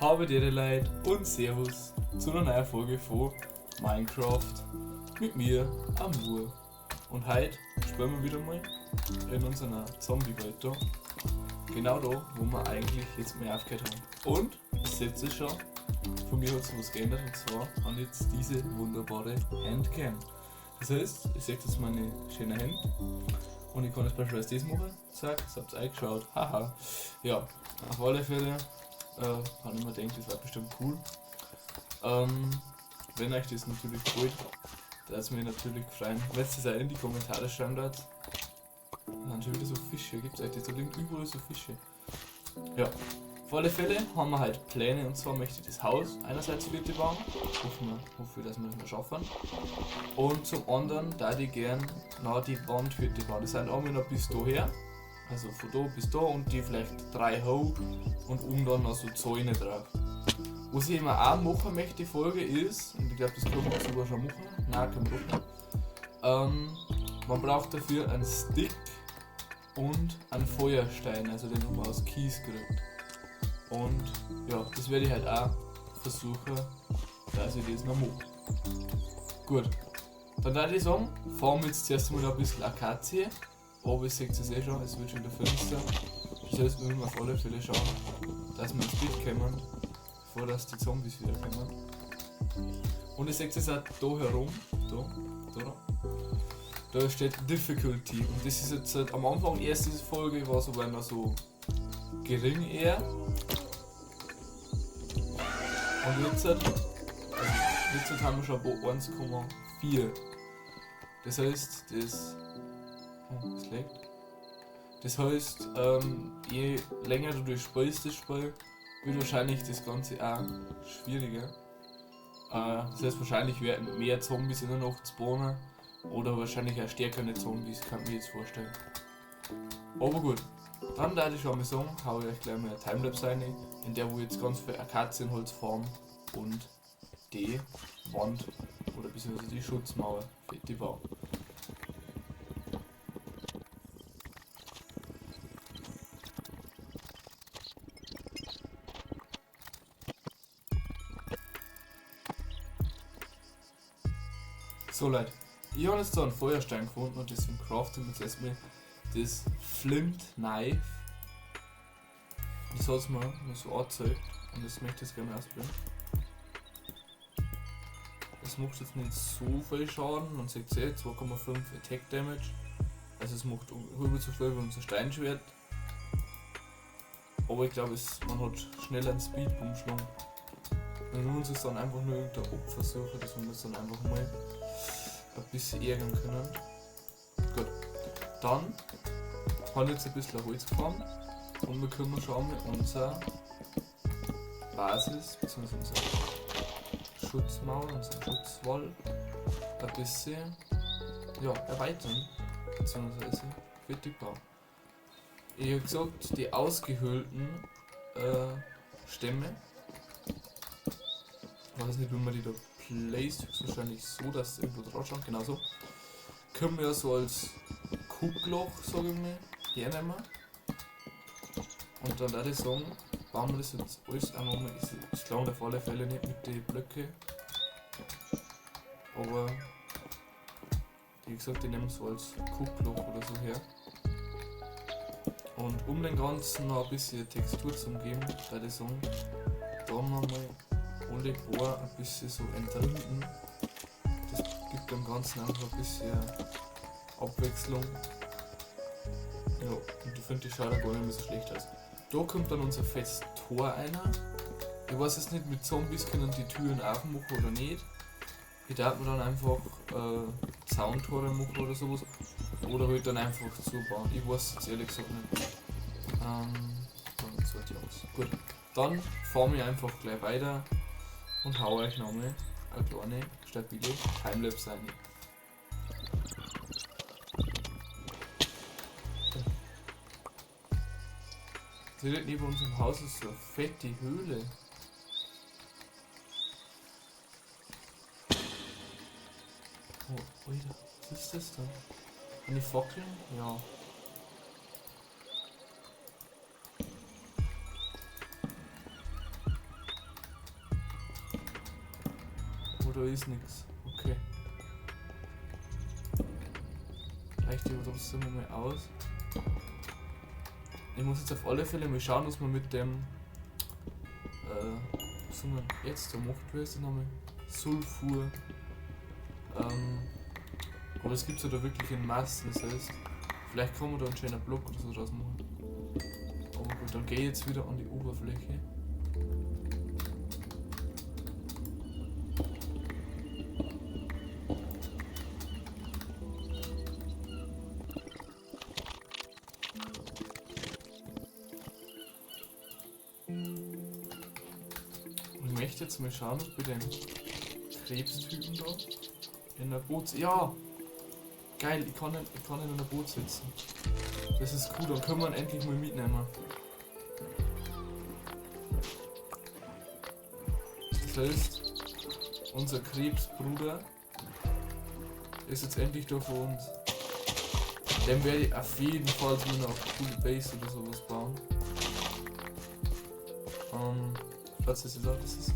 Habe dir Leid und Servus zu einer neuen Folge von Minecraft mit mir, Amur. Und heute spielen wir wieder mal in unserer Zombie-Welt da. Genau da, wo wir eigentlich jetzt mehr aufgehört haben. Und, ihr seht es schon, von mir hat sich was geändert, und zwar habe ich jetzt diese wunderbare Handcam. Das heißt, ihr seht jetzt meine schöne Hand und ich kann jetzt beispielsweise das machen. Zack, das habt ihr eingeschaut. Haha. Ja, auf alle Fälle habe ich mir gedacht, das war bestimmt cool. Wenn euch das natürlich gefällt, da es mir natürlich freuen, wenn ihr das auch in die Kommentare schreiben dort. Da sind schon wieder so Fische, gibt's eigentlich, da liegen überall so Fische. Ja, auf alle Fälle haben wir halt Pläne, und zwar möchte ich das Haus einerseits fertig bauen, hoffe ich, dass wir das noch schaffen. Und zum anderen da ich gern noch die Wand fertig bauen. Das sind einmal noch bis daher, also von da bis da und die vielleicht 3 hoch und oben dann noch so Zäune drauf. Was ich immer auch machen möchte, die Folge ist, und ich glaub, das kann man sogar schon machen, nein, kann man doch nicht. Man braucht dafür einen Stick und einen Feuerstein, also den haben wir aus Kies gekriegt. Und ja, das werde ich halt auch versuchen, dass ich das noch mache. Gut, dann würde ich sagen, fahren wir jetzt zuerst mal ein bisschen Akazie. Aber ihr seht es eh schon, es wird schon wieder finster. Das heißt, wir müssen auf alle Fälle schauen, dass wir ins Bett kommen, bevor dass die Zombies wieder kommen. Und ihr seht es auch da herum, da, da, da. Da steht Difficulty. Und das ist jetzt halt am Anfang, die erste Folge war so, weil man so gering eher. Und jetzt haben wir schon bei 1,4. Das heißt, das, oh, das leckt. Das heißt, je länger du durchspielst das Spiel, wird wahrscheinlich das Ganze auch schwieriger. Das heißt, wahrscheinlich werden mehr Zombies in der Nacht spawnen oder wahrscheinlich auch stärkere Zombies, kann ich mir jetzt vorstellen. Aber gut, dann würde ich schon mal sagen, hau ich euch gleich mal eine Timelapse rein, in der wo ich jetzt ganz viel Akazienholz farm und die Wand oder beziehungsweise die Schutzmauer für die Bau. So Leute, ich habe jetzt da einen Feuerstein gefunden und deswegen craften wir jetzt erstmal das Flint Knife. Das hat's mir nur so angezeigt und das möchte ich jetzt gerne mal ausprobieren. Das macht jetzt nicht so viel Schaden, man sieht es eh, 2,5 Attack Damage. Also es macht halb so viel wie unser Steinschwert. Aber ich glaube, man hat schneller einen Speed-Umschlag. Wir müssen uns dann einfach nur irgendein Opfer suchen, dass wir das dann einfach mal ein bisschen ärgern können. Gut, dann habe ich jetzt ein bisschen Holz gefahren und wir können schauen mit unserer Basis bzw. unserer Schutzmauer, unseren Schutzwall ein bisschen, ja, erweitern bzw. fertig bauen. Ich hab gesagt, die ausgehöhlten Stämme, ich weiß nicht, wie man die da placed, höchstwahrscheinlich so, dass es irgendwo drauf schaut, genauso. Können wir ja so als Guckloch, sag ich mal, hernehmen. Und dann würde ich sagen, bauen wir das jetzt alles einmal um. Es klang auf alle Fälle nicht mit den Blöcken. Aber wie gesagt, die nehmen so als Guckloch oder so her. Und um den Ganzen noch ein bisschen Textur zu geben, würde ich sagen, da haben wir mal alle paar ein bisschen so entrinden. Das gibt dem Ganzen einfach ein bisschen Abwechslung. Ja, und ich finde, die schaut auch gar nicht mehr so schlecht aus. Da kommt dann unser fettes Tor rein. Ich weiß jetzt nicht, mit Zombies können die Türen aufmachen oder nicht. Ich darf mir dann einfach Zauntore machen oder sowas. Oder halt dann einfach zubauen. Ich weiß jetzt ehrlich gesagt nicht. Dann sollte ich aus. Gut, dann fahren wir einfach gleich weiter und hau euch nochmal eine kleine, stabile Timelapse rein. Direkt neben unserem Haus ist so eine fette Höhle. Oh, Alter, was ist das da? Eine Fackel? Ja. Aber da ist nichts. Okay. Reicht aber trotzdem mal aus. Ich muss jetzt auf alle Fälle mal schauen, was man mit dem was man jetzt da macht, wie heißt der Name? Sulfur. Aber es gibt ja da wirklich in Massen, das heißt, vielleicht kann man da einen schönen Block oder so draus machen. Aber gut, dann gehe ich jetzt wieder an die Oberfläche. Ich möchte jetzt mal schauen, ob bei dem Krebstypen da in der Boot. Ja! Geil, ich kann in einer Boot sitzen. Das ist cool, dann können wir ihn endlich mal mitnehmen. Das heißt, unser Krebsbruder ist jetzt endlich da vor uns. Dem werde ich auf jeden Fall so eine coole Base oder sowas bauen. Falls das jetzt auch, das ist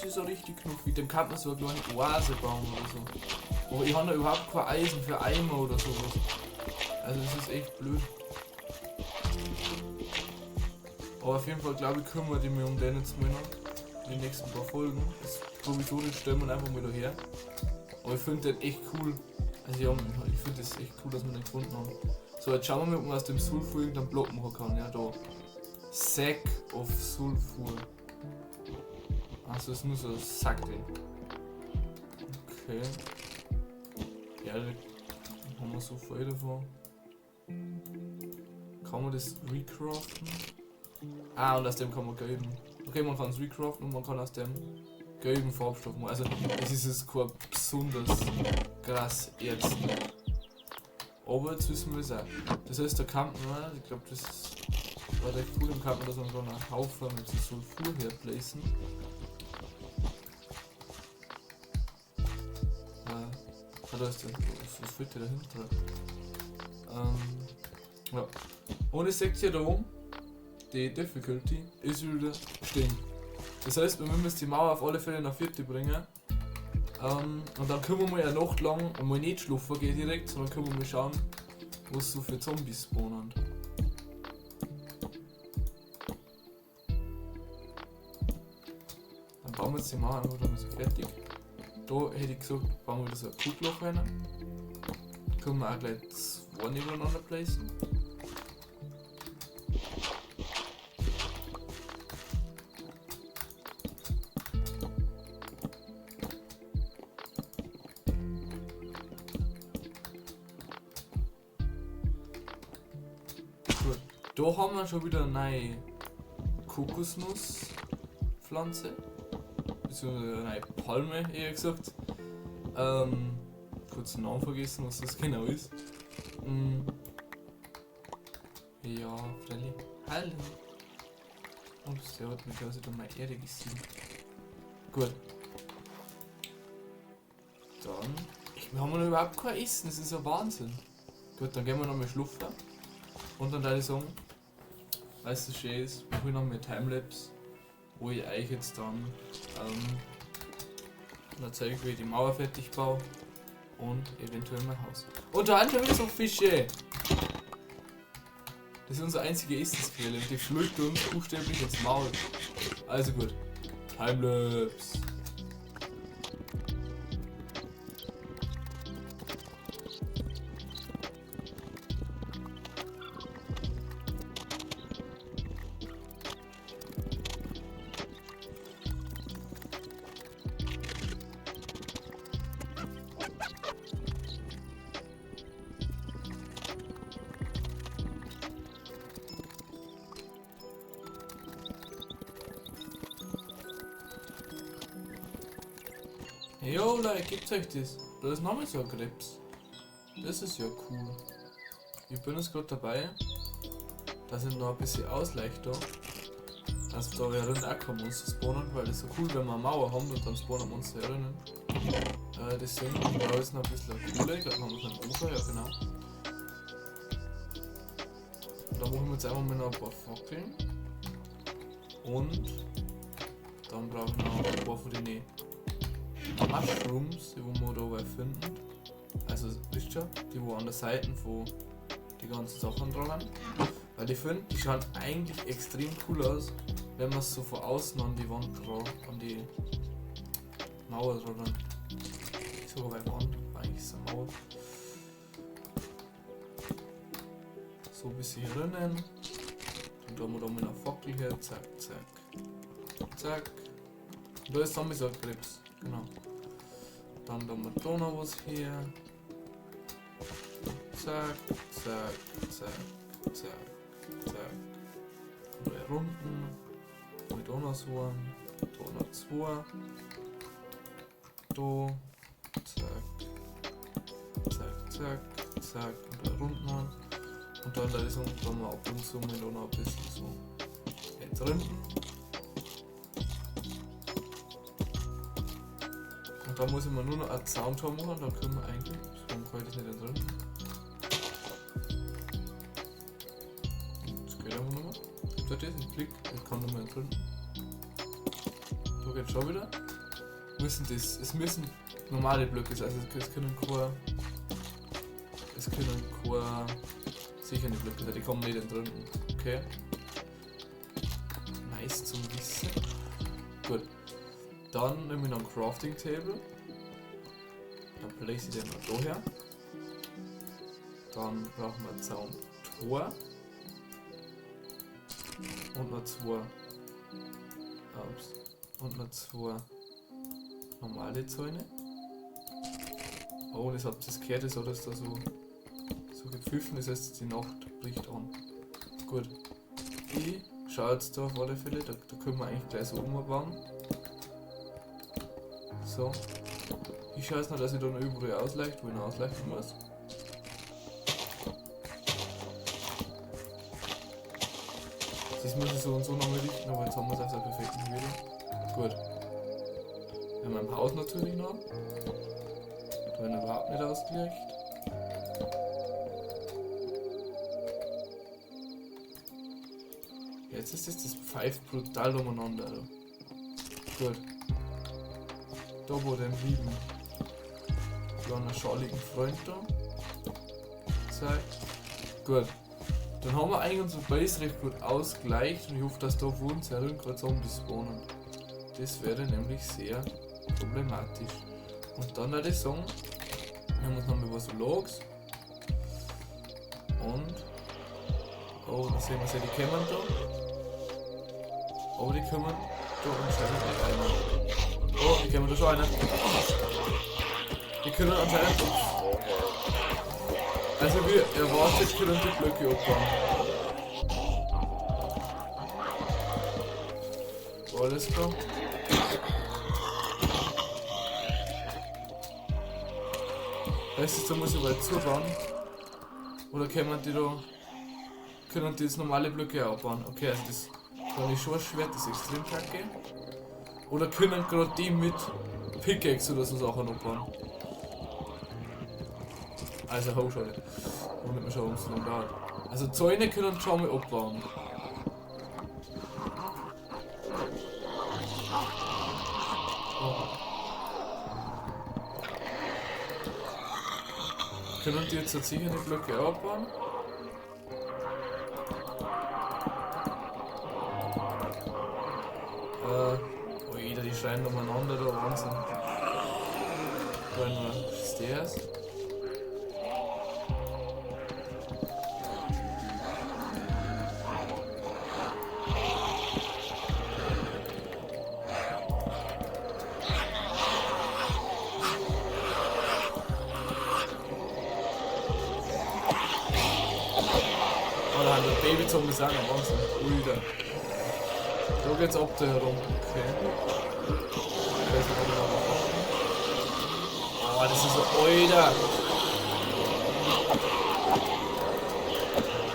so richtig knuffig. Dem kann man so eine kleine Oase bauen oder so. Aber ich habe da überhaupt kein Eisen für Eimer oder sowas. Also das ist echt blöd. Aber auf jeden Fall glaube ich, kümmere ich mich um den jetzt mal noch. In den nächsten paar Folgen. Das provisorisch stellen wir einfach mal daher. Aber ich finde den echt cool. Also ja, ich finde das echt cool, dass wir den gefunden haben. So, jetzt schauen wir mal, ob man aus dem Sulfur irgendeinen Block machen kann. Ja, da. Sack of Sulfur. Also es ist nur so ein Sack drin. Okay. Ja, da haben wir so viel davon. Kann man das recraften? Ah, und aus dem kann man gelben. Okay, man kann es recraften und man kann aus dem gelben Farbstoff machen. Also es ist jetzt kein besonders krass Erz. Aber jetzt wissen wir es auch. Das heißt, da kann man, ich glaube, das war recht cool, dann kann man da so einen kleinen Haufen mit so Sulfur herplacen. Ah, da ist der. Was fehlt der dahinter? Ja. Und ihr seht hier da oben, die Difficulty ist wieder stehen. Das heißt, wir müssen die Mauer auf alle Fälle nach vierte bringen. Und dann können wir mal eine Nacht lang einmal nicht schlafen gehen direkt, sondern können wir mal schauen, was so für Zombies spawnen. Dann bauen wir jetzt die Mauer einfach mal so fertig. Da hätte ich gesagt, bauen wir wieder so ein Guckloch rein. Können wir auch gleich zwei nebeneinander placen. Gut, da haben wir schon wieder eine neue Kokosnusspflanze. Beziehungsweise eine Palme, eher gesagt. Kurz den Namen vergessen, was das genau ist. Ja, freilich. Hallo. Ups, der hat mich quasi da meine Erde gesehen. Gut. Dann. Wir haben noch überhaupt kein Essen, das ist ja Wahnsinn. Gut, dann gehen wir nochmal schlafen. Und dann würde ich sagen, weil es so schön ist, mache ich noch mal Timelapse, wo ich euch jetzt dann dann zeige ich, wie ich die Mauer fertig baue und eventuell mein Haus. Und da schon wieder so Fische! Das ist unsere einzige Essensquelle und die flögt uns buchstäblich ins Maul. Also gut, Timelapse! Jo Leute, gibt's euch das? Da ist nochmal so ein Krebs. Das ist ja cool. Ich bin jetzt gerade dabei, dass ich noch ein bisschen ausleicht da. Dass da während auch kein Monster spawnen, weil das ist so cool, wenn wir eine Mauer haben und dann spawnen Monster herinnen. Deswegen brauche ich noch ein bisschen Kohle. Ich glaube, wir haben noch einen Ofen, ja genau. Und da machen wir jetzt einfach mal noch ein paar Fackeln. Und dann brauche ich noch ein paar von den Mushrooms, die wo wir da finden. Also, wisst ihr, die wo an der Seite von die ganzen Sachen dran sind. Weil ich finde, die schauen eigentlich extrem cool aus, wenn man es so von außen an die Wand dran, an die Mauer dran. So bei Wand, eigentlich ist es eine Mauer. So ein bisschen hier drinnen. Und da haben wir da mit einer Fackel her, zack, zack, zack. Und da ist dann so ein Krebs, genau. Dann da wir da noch was her. Zack, zack, zack, zack, zack. Und da runden. Und da noch so einen. Da noch zwei. Da. Zack. Zack, zack, zack. Und da runden wir. Und dann da ist dann mal ab und zu mal da noch ein bisschen so entrinden. Und da muss ich mir nur noch ein Zauntor machen, dann können wir eigentlich. Warum kann ich das nicht entrinden? Das geht einfach nur noch. Gibt es das? Ich klick, ich kann nochmal entrinden. Da geht schon wieder. Müssen das, es müssen normale Blöcke sein, also es können keine. Es können keine sicher nicht Blöcke sein, die kommen nicht entrinden. Okay. Nice zum Wissen. Gut. Dann nehme ich noch ein Crafting Table. Dann place ich den mal da her. Dann brauchen wir ein Zauntor. Und noch zwei. Ups. Und noch zwei normale Zäune. Oh, und das habt ihr gehört, das hat es da so gepfiffen, das heißt, die Nacht bricht an. Gut. Ich schaue jetzt da auf alle Fälle, da können wir eigentlich gleich so umbauen. So. Ich schaue jetzt noch, dass ich da noch überall ausleicht, wo ich noch ausleichen muss. Das muss ich so und so nochmal richten, aber jetzt haben wir es auf der perfekten Höhe. Gut. Wir haben ein Haus natürlich noch. Da werden wir überhaupt nicht ausgeleuchtet. Jetzt ist das pfeift brutal umeinander. Also. Gut. Da wo den lieben kleinen schaligen Freund da. Zack. Gut. Dann haben wir eigentlich unsere Base recht gut ausgleicht und ich hoffe, dass da vor uns herum gerade Zombies spawnen. Das wäre nämlich sehr problematisch. Und dann würde ich sagen, wir haben uns noch mal was Logs. Und. Oh, da sehen wir sie, die kommen da. Aber die kommen da anscheinend nicht rein. Oh, die kommen da schon rein. Die können anscheinend. Also wie erwartet können die Blöcke abbauen. Alles klar. Weißt du, da muss ich weit zubauen. Oder können die da. Können die jetzt normale Blöcke auch abbauen? Okay, also das kann ich schon schwer, das ist extrem kacke. Oder können gerade die mit Pickaxe oder so Sachen abbauen? Also, ho, schade. Wundert mich schon, warum es so lange dauert. Also Zäune können schon mal abbauen. Oh. Können die jetzt sicher die Blöcke abbauen? Oh, jeder, die schreien umeinander da, Wahnsinn. Da haben wir Stairs. Oh, da haben wir Baby-Zombies auch noch, Wahnsinn. Ui, da. Da geht's ab da herum. Okay. Ich weiß nicht, ob ich noch was. Oh, das ist so. Alter!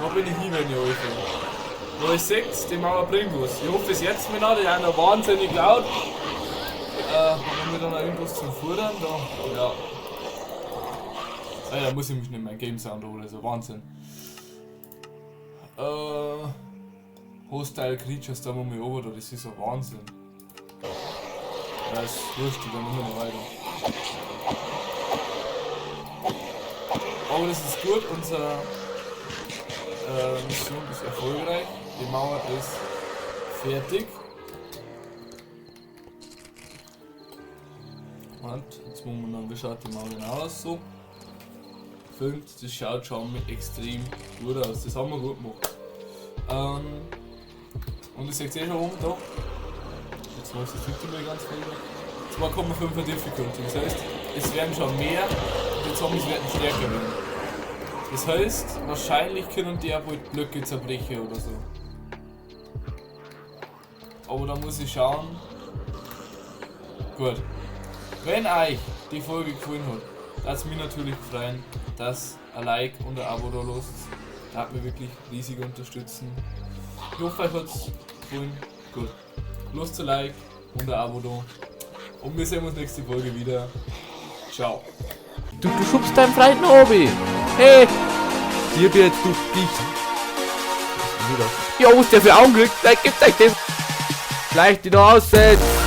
Da bin ich hin, wenn ich euch bin. Aber ihr seht, die Mauer bringt was. Ich hoffe es jetzt mir noch, die sind noch wahnsinnig laut. Haben wir da noch irgendwas zum Futtern? Da? Ja. Ah, da muss ich mich nicht mehr Game Sound holen, so Wahnsinn. Hostile Creatures, da muss ich runter, das ist ein Wahnsinn. Ja, ist wurscht, die gehen immer noch weiter. Aber das ist gut, unsere Mission ist erfolgreich. Die Mauer ist fertig. Und jetzt muss man noch, wie schaut die Mauer genau aus? So. Filmt, das schaut schon extrem gut aus. Das haben wir gut gemacht. Und ich sehe eh schon oben da. Jetzt muss ich das nicht ganz viel. 2,5er Difficulty. Das heißt, es werden schon mehr und die Zombies werden stärker werden. Das heißt, wahrscheinlich können die auch bald Blöcke zerbrechen oder so. Aber da muss ich schauen. Gut. Wenn euch die Folge gefallen hat, darf es mich natürlich freuen, dass ein Like und ein Abo da lasst. Da hat mich wirklich riesig unterstützen. Ich hoffe, euch hat's gefallen. Gut. Lasst ein Like und ein Abo da. Und wir sehen uns nächste Folge wieder. Ciao. Du schubst deinen Freund nach oben. Hey! Dir wird du dich. Ja, was der für Augen kriegt, gibt's euch das. Gleich die noch aussetzt.